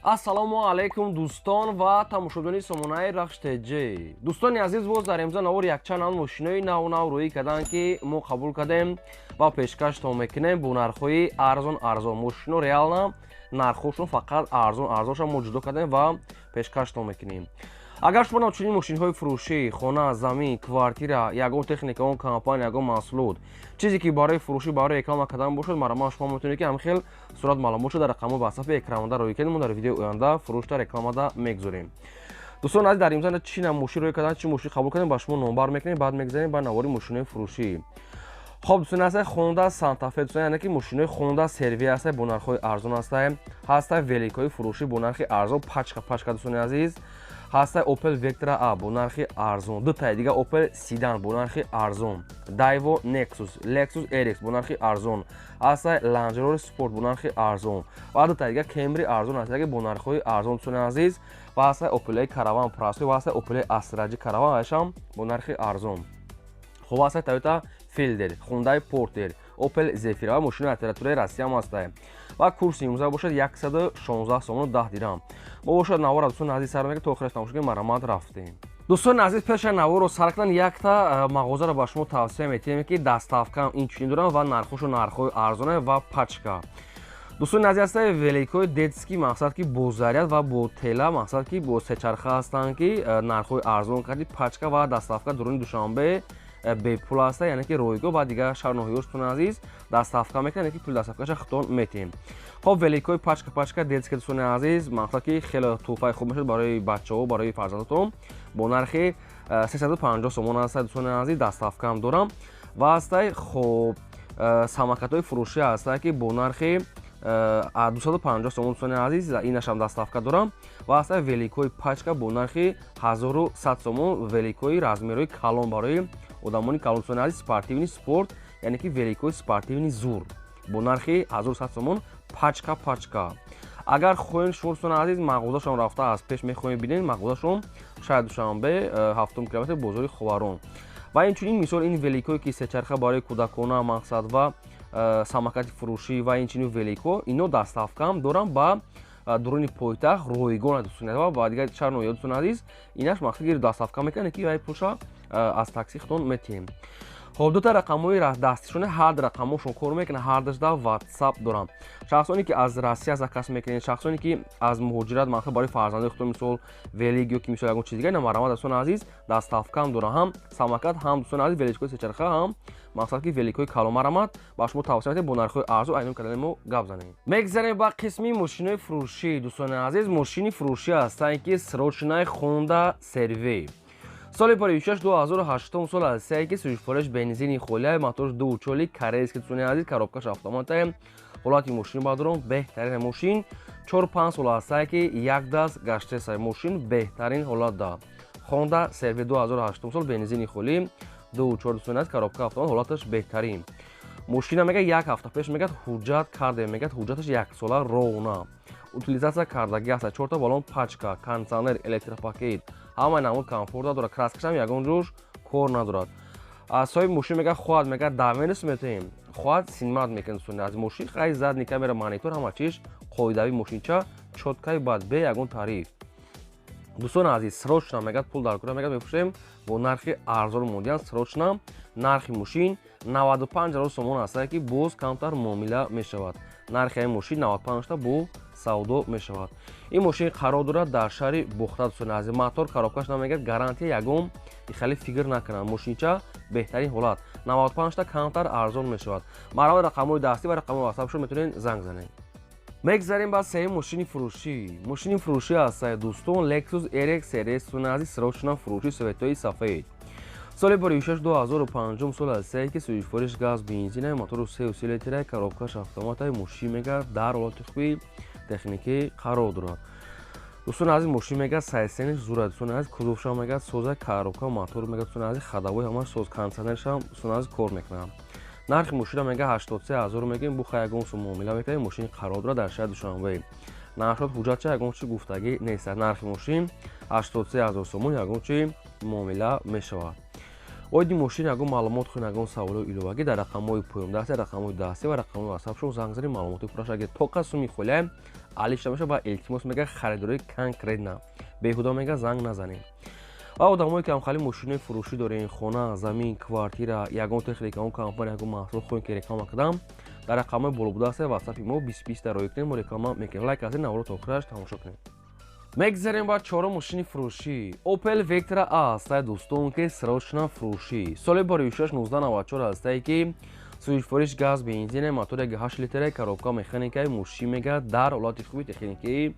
Ассалому алайкум, дӯстон ва тамошобинони сомонаи Рахш ТЖ. Дӯстони азиз, боз дар имза навор якчанд нав мошинои нав нав рӯӣ карданд, ки мо қабул кардем ва пешкаштон мекунем бо нархҳои арзон арзон. Мошино реально нархҳошон фақат арзон арзонша мо ҷудо кардем ва пешкаштон мекунем. Агар шумо чунин мошинҳои фурӯшӣ, хона, замин, квартира, ягон техника, он компания, ягон маҳсулот, чизе ки барои фурӯшӣ, барои реклама кардан бошад, марама шумо метавонед, ки ҳамхел сурат маълумотшо дар рақамҳои ватсапи экранонда рӯй кардем, мо дар видеои оянда фурӯшта рекламада мегузорем. Дӯстон азиз, дар имза чӣ на мошин рӯй кардан, чӣ мошин қабул кардем, ба шумо номбар мекунем, баъд мегузарем ба навори мошинои фурӯшӣ. Хоб, дӯстони азиз, Хонда Сантафе, дӯстон, яъне ки мошинои Хонда Серви ҳаста, бо нархҳои арзон ҳаста, ҳаста великҳои фурӯшӣ бо нархи арзон, пачка пачка, дӯстони азиз, ҳаста Opel Vectra A бо нархи арзон, дутаи дига Opel Sedan бо нархи арзон, Daewoo Nexus, Lexus RX бо нархи арзон, ҳаста Land Rover Sport бо нархи арзон ва дутаи дига Camry арзон ҳаста, ки бо нархҳои арзон, дӯстони азиз, ва ҳаста Opel Caravan Plus ва ҳаста Opel Astra J Caravan ашам бо нархи арзон. Хуб, ҳаста Toyota Fielder, Hyundai Porter, Opel Zafira ва мошинои литератураи Россия ҳам ҳаста. Ва курси имрӯза бошад 116 сомону 10 дирам. Мо бошад навора, дӯстони азиз, сар мекунем, то охираш тамошо кунем, марамат рафтем. Дӯстони азиз, пеша наворо сар кунан, якта мағозаро ба шумо тавсия метиҳем, ки доставка инчунин дорам ва нархошо нархҳои арзона ва пачка. Дӯстони азиз, ҳастаи великҳои детский, мақсад ки бо заряд ва бо тела, мақсад ки бо сечарха ҳастанд, ки нархҳои арзон карди, пачка ва доставка дуруни Душанбе бепул аста, яъне ки ройгоҳ ва дигар шаҳр ноҳияҳо, дӯстони азиз, доставка мекунад, яъне ки пули доставкаша худтон метиҳем. Хоб, великҳои пачка пачка детский, дӯстони азиз, мақсад ки хеле тӯҳфаи хуб мешавад барои бачаҳо, барои фарзандотон, бо нархи 350 сомон аста, дӯстони азиз, доставкаам дорам. Ва ҳастай, хоб, самокатҳои фурӯшӣ ҳастанд, ки бо нархи 250 сомон, дӯстони азиз, инашам доставка дорам. Ва ҳаста великҳои пачка бо нархи 1100 сомон, великҳои размерҳои калон барои одамони калон, дӯстони азиз, спортивный спорт, яъне ки великҳои спортивный зур бо нархи 1100 сомон, пачка пачка. Агар хоҳем шумо, дӯстони азиз, мағозашон рафта аз пеш мехоҳем бинед, мағозашон шаҳри Душанбе, ҳафтум километр, бозори Ховарон. Ва инчунин, мисол, ин великҳое ки сечарха барои кӯдакона, мақсад, ва самокати фурӯшӣ ва инчунин великҳо, ино доставкаам дорам ба дуруни пойтахт ройгон, дӯстони, ва ба дигар шаҳр ноҳия, дӯстони азиз, инаш мақсад ки доставка мекунад, ки вай пулша аз такси худтон метиҳем. Хоб, дута рақамҳои дастишона, ҳар рақамҳошон кор мекунад, ҳардашда ватсап дорам. Шахсоне ки аз Россия заказ мекунед, шахсоне ки аз муҳоҷират, мақсад барои фарзандои худтон, мисол, велик ё ки мисол ягон чиз дигар, намарамад, дӯстони азиз, доставкаам дорам, ҳам самокат, ҳам, дӯстони азиз, великҳои сечарха, ҳам мақсад ки великҳои калон. Марамад, ба шумо тавсия медиҳем бо нархҳои арзон. Айном кардани мо гап занем. Мегзарем ба қисми мошинои фурӯшӣ. Дӯстони азиз, мошини фурӯшӣ ҳастанд, ки срочный Хонда Серви соли 56 2008 сол ҳастае, ки сӯзишвориш бензини холия, моторш ду чоли корейский, дӯстони азиз, коробкаш автоматае. Ҳолати мошин бадрон беҳтарин, мошин 4-5 сол ҳастае, ки як даст гаштеса, мошин беҳтарин ҳолат да. Хонда Серви 2008 сол, бензини холӣ, ду чор, дӯстони азиз, коробка автомат, ҳолаташ беҳтарин. Мошина мега як ҳафта пеш мегӯяд ҳуҷҷат кардем, мегӯяд ҳуҷҷаташ яксола ровна, утилизация кардагӣ аста, чорта балон пачка, кондиционер, электропакет, ҳамаи намуд комфорта дорад, краскашам ягон ҷош кор надорад. Соҳиби мошин мегӯяд, хоҳад, мегӯяд, доверенность метаҳем, хоҳад, снимать мекунад. Дӯстони аз мошин хай задний камера, монитор, ҳама чиз қоидави, мошинча чёткай, бад бе ягон тариф. Дӯстони азиз, срочно мегӯяд пул дар кора, мегӯяд мефурӯшем бо нархи арзон мондиан, срочно. Нархи мошин 95 ҳазор сомон ҳастае, ки боз камтар муомила мешавад. Нархи ҳамин мошин 95 та бо савдо мешавад. Ин мошин қарор дорад дар шаҳри Бохта, дӯстони азиз. Мотор, коробкаш намегӯяд гарантия, ягон хеле фикр накунад, мошинча беҳтарин ҳолат, 95 та камтар арзон мешавад. Марҳамат, рақамҳои дастӣ ва рақамҳои ватсапшо метавонед занг занед. Мегзарем ба сеюм мошини фурӯшӣ. Мошини фурӯшӣ ҳастае, дӯстон, Lexus RX RS, дӯстони азиз, срочно фурӯшӣ, цветои сафед, соли 56 2005 сол ҳастае, ки сӯзишвориш газ бензина, мотору 3,3 литра, коробкаш автомата. Мошин мегӯяд дар ҳолати хуби техникӣ қарор дорад. Дӯстони азиз, мошин мегӯяд сайсениш зура, дӯстони азиз, кузовшам мегӯяд соза, коробка, мотор мегӯяд, дӯстони азиз, ходовой ҳамаш соз, кондиционершам, дӯстони азиз, кор мекунад. Нархи мошина мегӯяд 83 ҳазор мегӯем, бу хай ягон сум муомила мекунем. Мошин қарор дорад дар шаҳри Душанбе. Нархшот ҳуҷҷатча ягон чи гуфтагӣ нест. Нархи мошин 83 ҳазор сомон, ягон чи муомила мешавад. Оиди мошин ягон маълумот хоҳед, ягон саволу иловагӣ, дар рақамҳои поёндаст, рақамҳои дастӣ ва рақамҳои ватсапшон занг занед, маълумоти пурраш агар тоқа суми холия. Алиш намеша ва илтимос мега харидории конкретно беҳуда мега занг назанем. Ва одамое ки ҳамхали мошинои фурӯшӣ дорем, хона, замин, квартира, ягон техника, он компания, ягон маҳсулот хоҳем ки реклама кардам, дар рақамҳои боло буда аст ватсапи мо 20 20 дар роӣ кунем, мо реклама мекунем. Лайк аз ин наворо то охираш тамошо кунем. Мегзарем ба чорум мошини фурӯшӣ. Opel Vectra A ҳастае, дӯстон, ки срочно фурӯшӣ. Соли барои 1994 ҳастае, ки сӯзишвориш газ, бензине, мотор 8 литре, коробка механикаи, мошин мега дар ҳолати хуби техникӣ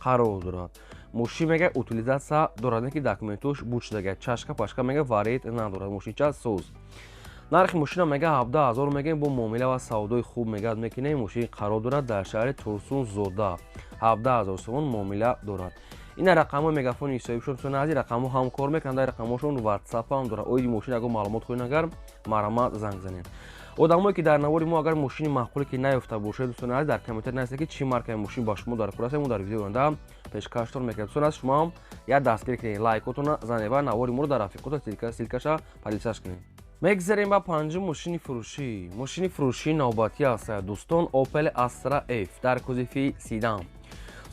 қарор дорад. Мошин мега утилизация дорад, не ки документош буд шудага, чашка пашка мега варед надорад, мошинча соз. Нархи мошина мега 17 000 мегем, бо муомила ва савдои хуб мегад мекунем. Мошин қарор дорад дар шаҳри Турсунзода, 17 000 сомон муомила дорад. Ина рақамҳои мегафони соҳибшон, дӯстони азиз, рақамҳо ҳам кор мекунанд, дар рақамҳошон ватсап ҳам дорад. Оиди мошин ягон маълумот хоҳед агар, марҳамат занг занед. Одамое ки дар навори мо агар мошини маъқуле ки наёфта бошед, дӯстони азиз, дар комментар нависед, ки чӣ маркаи мошин ба шумо дар кор аст, мо дар видеои оянда пешкаштон мекунем. Дӯстони азиз, шумо ҳам як дастгирӣ кунед, лайкотона занед ва навори моро дар рафиқота ссылка ша поделиться кунед. Мегзарем ба панҷум мошини фурӯшӣ. Мошини фурӯшии навбатӣ аст, дӯстон, Opel Astra F дар кузови седан.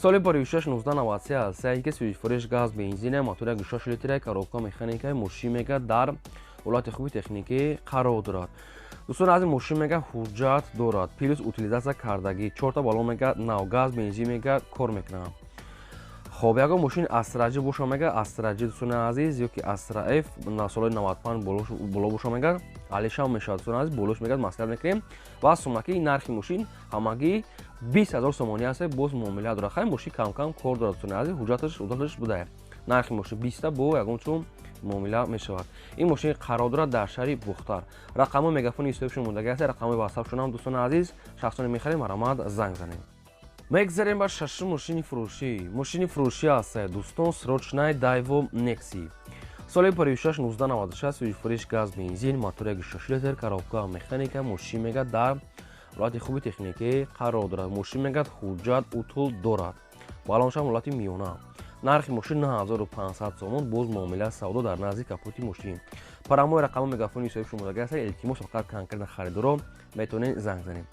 Соли барои 1993 аст, ки сӯзишвориш газ, бензине, мотор 6 литре, коробка механика, мошин мега дар ҳолати хуби техникӣ қарор дорад. Дӯстон аз мошин мега ҳуҷҷат дорад, плюс утилизация кардагӣ, чорта балон мега нав, газ, бензин мега кор мекунад. Хоб, ягон мошин Астра Ҷи боша мега, Астра Ҷи, дӯстони азиз, ё ки Астра Ф солҳои 95 боло боша мега, алишам мешавад, дӯстони азиз, болош мега маслиҳат мекунем. Ва сумаки нархи мошин ҳамагӣ 20 000 сомонӣ аст, боз муомила дорад. Хай, мошин камкам кор дорад, дӯстони азиз, ҳуҷҷаташ буда. Нархи мошин биста, бо ягон чун муомила мешавад. Ин мошин қарор дорад дар шаҳри Бухтар. Рақамҳои мегафони ҳисобшон мондагӣ аст, рақамҳои ватсапшон ҳам, дӯстони азиз, шахсоне мехарем, марҳамат занг занед. Мегзарем ба шашум мошини фурӯшӣ. Мошини фурӯшӣ аст, дӯстон, срочный Daewoo Nexia. Соли 56 1996, сӯзишвориш газ, бензин, мотор 6 литр, коробка механика, мошин мега дар ҳолати хуби техникӣ қарор дорад. Мошин мега ҳуҷҷат утул дорад, балоншам ҳолати миёна. Нархи мошин 9500 сомон, боз муомила савдо дар назди капоти мошин. Прямой рақами мегафони соҳиб шумодаги аст, илтимос, фақат конкретно харидоро метавонед занг занед.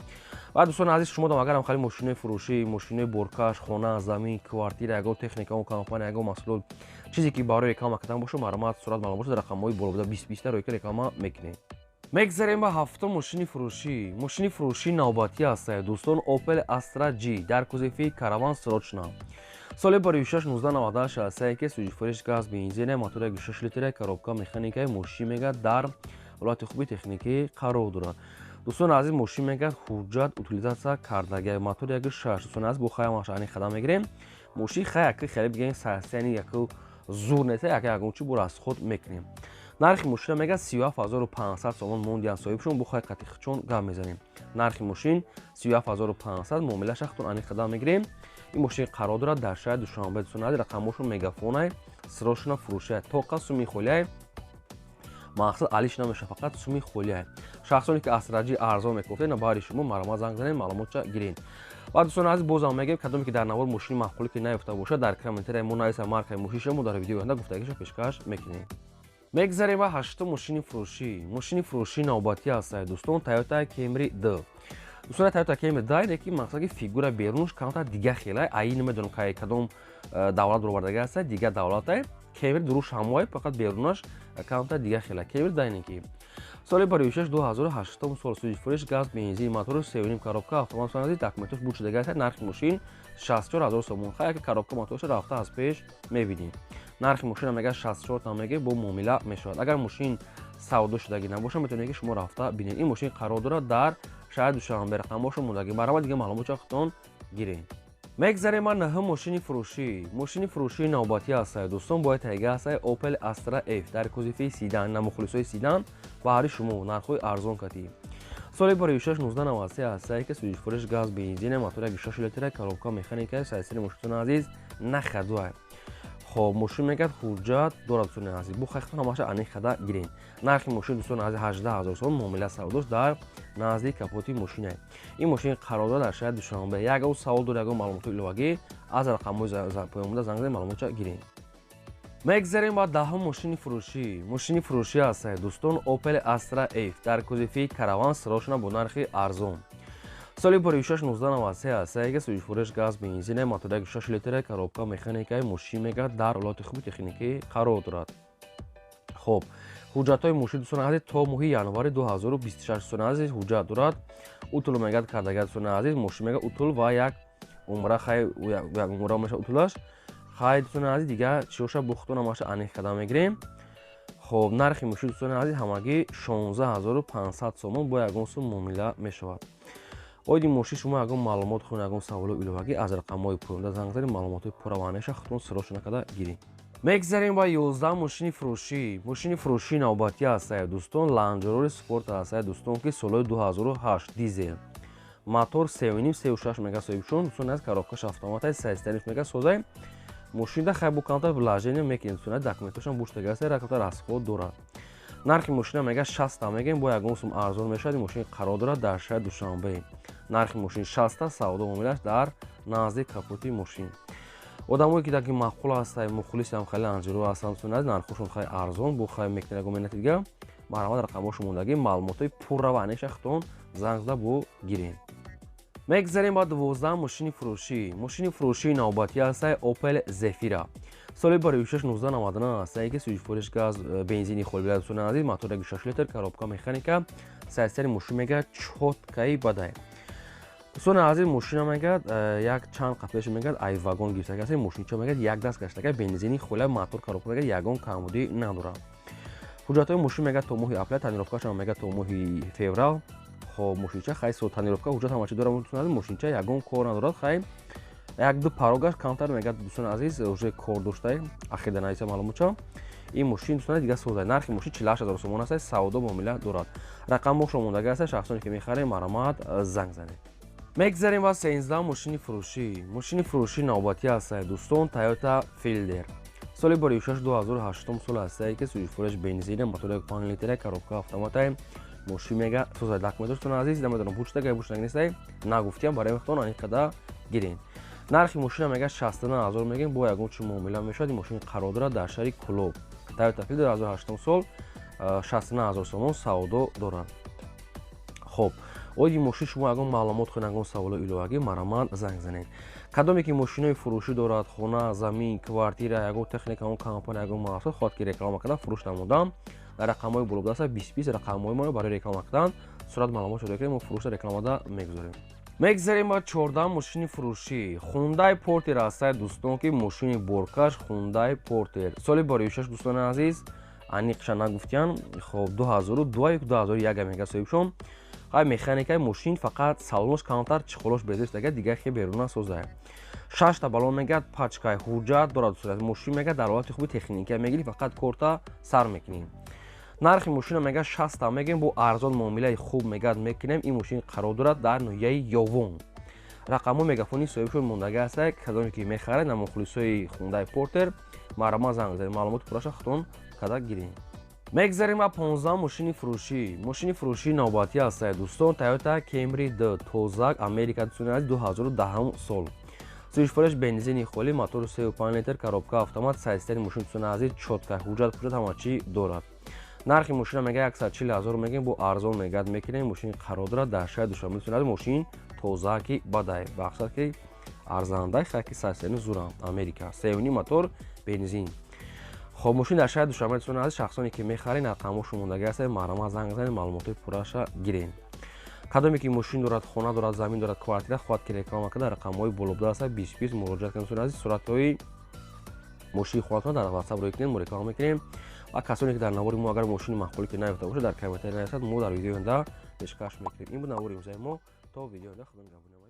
Ва дӯстони азиз, шумо дам агарам хали мошинои фурӯшӣ, мошинои боркаш, хона, замин, квартира, ягон техника, он компания, ягон маҳсулот, чизе ки барои реклама кардан боша, марҳамат, сурат маълум бошад, рақамҳои боло буда 20 20 рои ки реклама мекунед. Мегзарем ба ҳафтум мошини фурӯшӣ. Мошини фурӯшии навбатӣ аст, дӯстон, Opel Astra G дар кузови караван срочно. Соли 56 1998 аст, ки сӯзишвориш газ, бензине, мотор 6 литре, коробка механикаи, мошин мега дар ҳолати хуби техникӣ қарор дорад. Дӯстони азиз, мошин мега ҳуҷҷат утилизация кардагӣ, мотор 6. Дӯстони азиз, бо хай ани қадам мегирем. Мошин хай яки хеле бигем саяни яку зур неста, яки ягон чи бо расход мекунем. Нархи мошина мега 37 500 сомон мондиян соҳибшон, бо хай қатихчон гап мезанем. Нархи мошин 37 500, муомила шахтон ани қадам мегирем. Ин мошин қарор дорад дар шаҳри Душанбе, дӯстони азиз, рақамҳошон мегафонай, срочно фурӯшай, тоқа суми холиай, мақсад алиш намеша, фақат суми холиай. Шахсоне ки Астра Ҷи арзон мекофтед, на баҳри шумо, марҳамат занг занед, маълумотча гиред. Ва дӯстони азиз, бозам мегӯем, кадоме ки дар навор мошини маъқуле ки наёфта бошад, дар комментария мо нависа маркаи мошинша, мо дар видеои оянда гуфтагиша пешкаш мекунем. Мегзарем ба ҳаштум мошини фурӯшӣ. Мошини фурӯшии навбатӣ аст, дӯстон, Toyota Camry D. Дӯстон, Toyota Camry D не ки мақсад ки фигура берунаш камтар дига хелай, аи намедонам кай кадом давлат баровардаги аст, дига давлатай. Camry дуруш ҳамоай, фақат берунаш камтар дига хелай. Camry D не ки соли 56 2008 сол, сӯзишвориш газ, бензин, мотори 3,5, коробка автомат санади, документош буд шудаги аст. Нархи мошин 64 000 сомон. Хай, яке коробка моторша рафта аз пеш мебинем. Нархи мошина мега 64 там мега, бо муомила мешавад. Агар мошин савдо шудагӣ набошад, метавонед ки шумо рафта бинед. Ин мошин қарор дорад дар шаҳри Душанбе, рақамҳошо мондагӣ, барабар дига маълумотча худтон гиред. Мегзарем ба наҳум мошини фурӯшӣ. Мошини фурӯшии навбатӣ аст, дӯстон, бояд тайга аст, Opel Astra F дар кузови седан. На мухлисои седан, баҳри шумо нархҳои арзон катӣ. Соли 56 1993 аст, ки сӯзишвориш газ, бензине, мотор 6 литра, коробка механика, сайсири мошинтон азиз нахадуай. Хоб, мошин мегӯяд ҳуҷҷат дорад, дӯстони азиз, бо хайхтон ҳамаша ани хада гирен. Нархи мошин, дӯстони азиз, 18 000 сомон, муомила савдош дар назди капоти мошина. Ин мошин қарор дорад дар шаҳри Душанбе. Ягон савол доред, ягон маълумоти иловагӣ, аз рақамҳои поёнбуда занг занед, маълумотча гирен. Мегзарем ба даҳум мошини фурӯшӣ. Мошини фурӯшӣ аст, дӯстон, Opel Astra F дар кузови караван срочно бо нархи арзон. Соли 46 1993 аст, яке сӯзишвориш газ бензин, мотор 6 литр, коробка механика, мошин мега дар ҳолати хуби техникӣ қарор дорад. Хоб, ҳуҷҷатҳои мошин, дӯстони азиз, то моҳи январи 2026, дӯстони азиз, ҳуҷҷат дорад. Утул мегад кардага, дӯстони азиз, мошин мега утул ва як умра, хай як умра меша утулаш. Хай, дӯстони азиз, дига чиоша бухтона маша аниқ карда мегирем. Хоб, нархи мошин, дӯстони азиз, ҳамагӣ 16500 сомон, бо ягон сум муомила мешавад. Оиди мошин шумо ягон маълумот хоҳед, ягон саволу иловагӣ, аз рақамҳои поёнда занг занед, маълумотҳои пурра ва аниқша худтон сирошо накарда гиред. Мегзарем ба 11 мошини фурӯшӣ. Мошини фурӯшии навбатӣ ҳастае, дӯстон, Ланд Ровер Спорт ҳастае, дӯстон, ки солҳои 2008, дизел, мотор 3,5, 3,6 мега соҳибшон, дӯстон аз, коробкаш автоматай, сайстаниф мега созай. Мошинда хай бо камтар вложение мекунем, дӯстон, документашон буштага аст, камтар расход дорад. Нархи мошина мега 60 мегем, бо ягон сум арзон мешавад. Мошин қарор дорад дар шаҳри Душанбе. Нархи мошин 60, савдо муомилаш дар назди капоти мошин. Одамое ки даки маъқул ҳастай, мухлисам хеле анҷиро ҳастанд, дӯстони, нархошон хеле арзон, бо хай мекунем ягон меҳнати дига. Марҳамат, рақамҳошо мондагӣ, маълумотҳои пурра ва аниқша худтон занг зада бо гирем. Мегзарем ба 12 мошини фурӯшӣ. Мошини фурӯшии навбатӣ ҳастай Opel Zafira, соли 46 1999 ҳастае, ки сӯзишвориш газ бензини холбила, дӯстони азиз, мотор 6 литр, коробка механика, сайсари мошин мега чёткаи бадай. Дӯстони азиз, мошина мегӯяд як чанд қапеш мегӯяд ай вагон гирифтага аст. Мошинча мегӯяд як даст гаштага, бензини хола, мотор, коробка мегӯяд ягон камбудӣ надорад. Ҳуҷҷатҳои мошин мегӯяд то моҳи апрел, тонировкашам мегӯяд то моҳи феврал. Хоб, мошинча хай со тонировка, ҳуҷҷат ҳама чи дорад, дӯстони азиз, мошинча ягон кор надорад. Хай як ду порогаш камтар мегӯяд, дӯстони азиз, уже кор доштай ахида наиса маълумотча. Ин мошин, дӯстони, дига созай. Нархи мошин 48 000 сомон аст, савдо муомила дорад. Рақамҳошо мондага аст, шахсоне ки мехарем, марҳамат, занг занед. Мегзарем ба 13 мошини фурӯшӣ. Мошини фурӯшии навбатӣ ҳастае, дӯстон, Toyota Fielder, соли 46 2008 сол ҳастае, ки сӯзишвориш бензина, мотори 5 литра, коробка автоматай. Мошин мега созай, документошон, азиз, намедонам бучтага бучтага нестай, нагуфтиям, барои вақтон аниқ гирем. Нархи мошина мега 69 000 мегем, бо ягон чи муомила мешавад. Ин мошин қарор дорад дар шаҳри Кӯлоб. Toyota Fielder 2008 сол, 69 000 сомон савдо дорад. Хоб, оиди мошин шумо ягон маълумот хоҳед, ягон саволу иловагӣ, марҳамат, занг занед. Кадоме ки мошинои фурӯшӣ дорад, хона, замин, квартира, ягон техника, ягон компания, ягон маҳсулот хоҳад ки реклама кардан, фурӯш намудан, дар рақамҳои болобудаста 20 20 рақамҳои моро барои реклама кардан сурат маълумот шуда кунем, мо фурӯшда рекламада мегузорем. Мегзарем ба 14 мошини фурӯшӣ. Хундай Портер ҳастае, дӯстон, ки мошини боркаш Хундай Портер, соли 46, дӯстони азиз, аниқша нагуфтиян. Хоб, 2002 2001 мега соҳибшон. Хай механикаи мошин, фақат салонош камтар чехолош безестага, дига хе беруна созая. Шашта балон мегӯяд пачкай, ҳуҷҷат дорад. Мошин мегӯяд дар ҳолати хуби техника мегирӣ, фақат корта сар мекунӣ. Нархи мошина мегӯяд 60 мегӯем, бо арзон муомилаи хуб мегӯяд мекунем. Ин мошин қарор дорад дар ноҳияи Ёвон. Рақамҳои мегафони соҳибшон мондага ҳастак. Кадоме ки мехаред, намухлисои Хундай Портер, марҳамат, занг занед, маълумоти пурраша худтон када гирем. Мегзарем ба 15 мошини фурӯшӣ. Мошини фурӯшии навбатӣ ҳастае, дӯстон, Toyota Camry д тозак, Америка, дӯстони азиз, 2010 сол, сӯзишвориш бензини холӣ, мотори 3,5 литр, коробка автомат, сайстери мошин, дӯстони азиз, чётка, ҳуҷҷат пуҷҷат ҳама чӣ дорад. Нархи мошина мега 140 000 мегем, бо арзон мегӯяд мекунем. Мошин қарор дорад дар шаҳри Душанбе, дӯстони азиз. Мошин тозаки бадай, бақсад ки арзандай, хайки сайстери зурам, Америка, сеюни мотор, бензин. Хоб, мошин дар шаҳри Душанбе, дӯстони азиз. Шахсоне ки мехаред, рақамҳошо мондагӣ ҳастед, марҳамат, занг занед, маълумотҳои пурраша гиред. Кадоме ки мошин дорад, хона дорад, замин дорад, квартира хоҳад ки реклама карда, рақамҳои болобуда аст, 20 20 муроҷиат кунед. Дӯстони азиз, суратҳои мошини хонатон дар WhatsApp рӯй кунед, мо реклама мекунем. Ва касоне ки дар навори мо агар мошини маъқуле ки наёфта бошад, дар комментария нависад, мо дар видеои оянда пешкаш мекунем. Ин буд навори имрӯзаи мо. То видеои оянда, худо нигаҳбон.